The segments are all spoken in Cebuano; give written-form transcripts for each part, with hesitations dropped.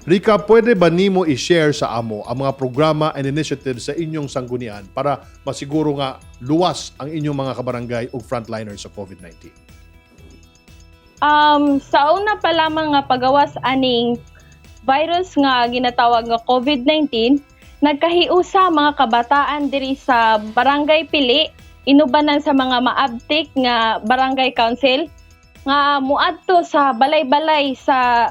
Rika, pwede ba nimo i-share sa amo ang mga programa and initiatives sa inyong sanggunian para masiguro nga luwas ang inyong mga kabarangay ug frontliners sa COVID-19? Sa una pa lamang nga pagawas aning virus nga ginatawag nga COVID-19, nagkahiusa mga kabataan diri sa Barangay Pili, inubanan sa mga maabtik nga barangay council nga muadto sa balay-balay sa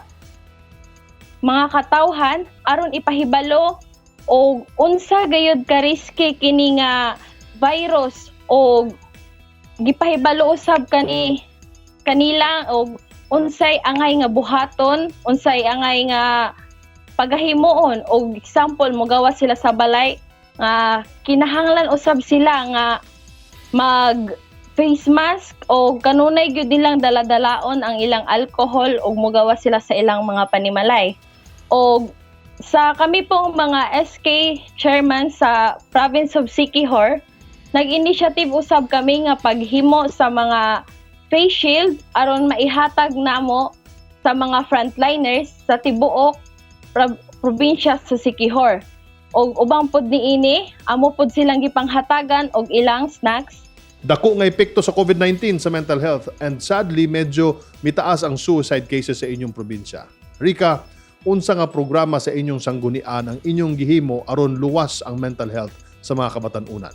mga katawhan aron ipahibalo og unsa gayud ka risky kini nga virus og gipahibalo usab kani kanila og unsay angay nga buhaton, unsay angay nga pagahimuon. Og example, mogawas sila sa balay nga kinahanglan usab sila nga mag face mask o kanunay gyud nilang daladalaon ang ilang alcohol og mogawas sila sa ilang mga panimalay. Og sa kami pong mga SK chairman sa province of Siquijor, nag-initiative usab kami nga paghimo sa mga face shield aron maihatag namo sa mga frontliners sa tibuok probinsya sa Siquijor. Og ubang pod niini, amo pod silang gipanghatagan og ilang snacks. Dako nga epekto sa COVID-19 sa mental health and sadly medyo mitaas ang suicide cases sa inyong probinsya. Rika, unsa nga programa sa inyong sanggunian ang inyong gihimo aron luwas ang mental health sa mga kabatan-unan?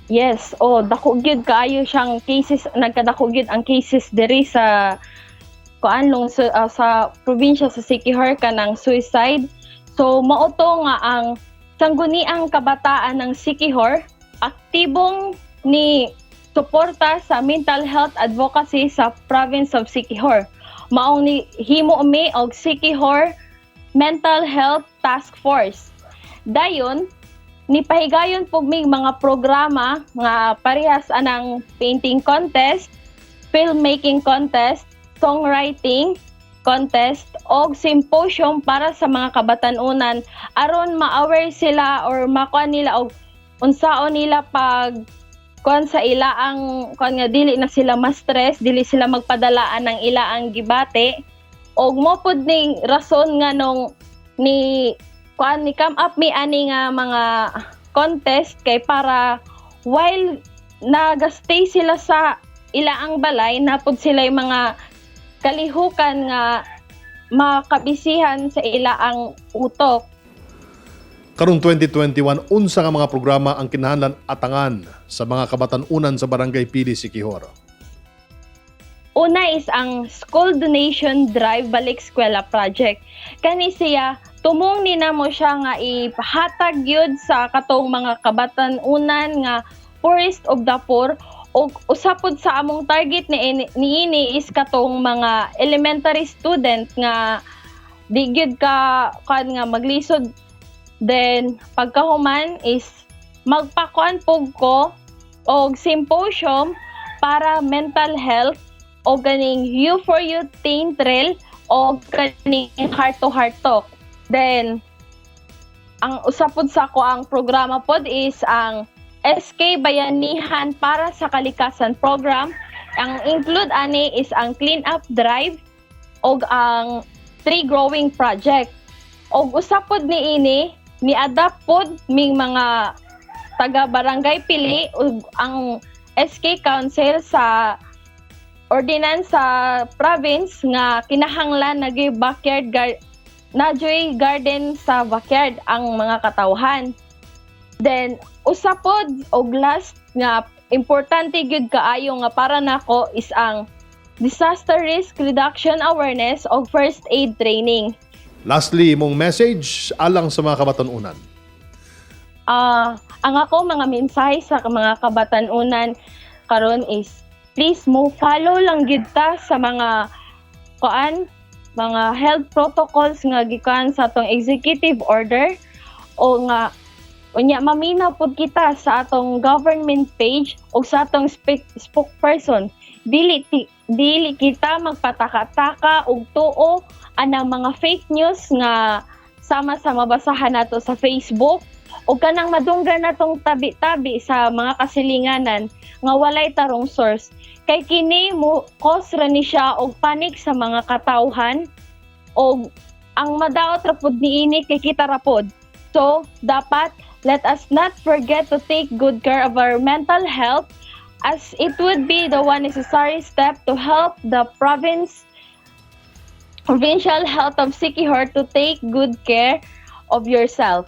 Yes, oh, dako gyud kaayo siyang cases, nagkadako gyud ang cases diri sa kuan lungsod, sa probinsya sa Siquijor kanang suicide. So mao to nga ang Sangguniang Kabataan ng Siquijor aktibong ni suporta sa mental health advocacy sa province of Siquijor. Maong ni himo mi og Siquijor Mental Health Task Force. Dayon, nipahigayon pug mig mga programa nga parehas anang painting contest, filmmaking contest, songwriting contest og symposium para sa mga kabatan-unan aron ma-aware sila or makuha nila og unsaon nila pag kuan sa ila ang kuan nga dili na sila ma-stress, dili sila magpadalaan ng ila ang gibati. Og mo pud ning rason nga nung ni kuan ni come up mi ani nga mga contest kay para while naga-stay sila sa ilaang balay, napud sila yung mga kalihukan nga makabisihan sa ilaang utok. Karong 2021, unsa nga mga programa ang kinahanglan atangan sa mga kabatan-unan sa Barangay Pili, Siquijor? Una is ang School Donation Drive Balik Eskwela Project. Kani siya, tumong ni namo siya nga ipahatag yun sa katong mga kabatan-unan nga poorest of the poor, ug usa pod sa among target ni niini is katong mga elementary student nga di gyud ka kuan nga maglisod. Then pagkahuman is magpakuan pug ko og symposium para mental health o ganing You for You Teen Trail o ganing heart to heart talk. Then ang usa pod sa ako ang programa pod is ang SK Bayanihan para sa Kalikasan program. Ang include ani is ang clean up drive og ang tree growing project. Og usa pod niini, ni-adapt pod ming mga taga Barangay Pili ug ang SK Council sa ordinance sa province nga kinahanglan nagay backyard najoy garden sa backyard ang mga katawhan. Then usa pod og last nga importante gyud kaayo nga para nako is ang disaster risk reduction awareness og first aid training. Lastly, imong message alang sa mga kabatan-unan. Ang ako mga mensahe sa mga kabatan-unan karon is please mo follow lang gyud ta sa mga kuan, mga health protocols nga gikan sa atong executive order o nga unya maminaw pud kita sa atong government page o sa atong spokesperson. Dili kita magpataka-taka og tuo anang mga fake news nga sama sa mabasahan nato sa Facebook o kanang madunggan natong tabi-tabi sa mga kasilinganan nga walay tarong source, kay kini mo cause ra ni siya og panic sa mga katawhan. O ang madaot ra pud niini kay kita ra pod. So, dapat let us not forget to take good care of our mental health, as it would be the one necessary step to help the provincial health of Siquijor to take good care of yourself.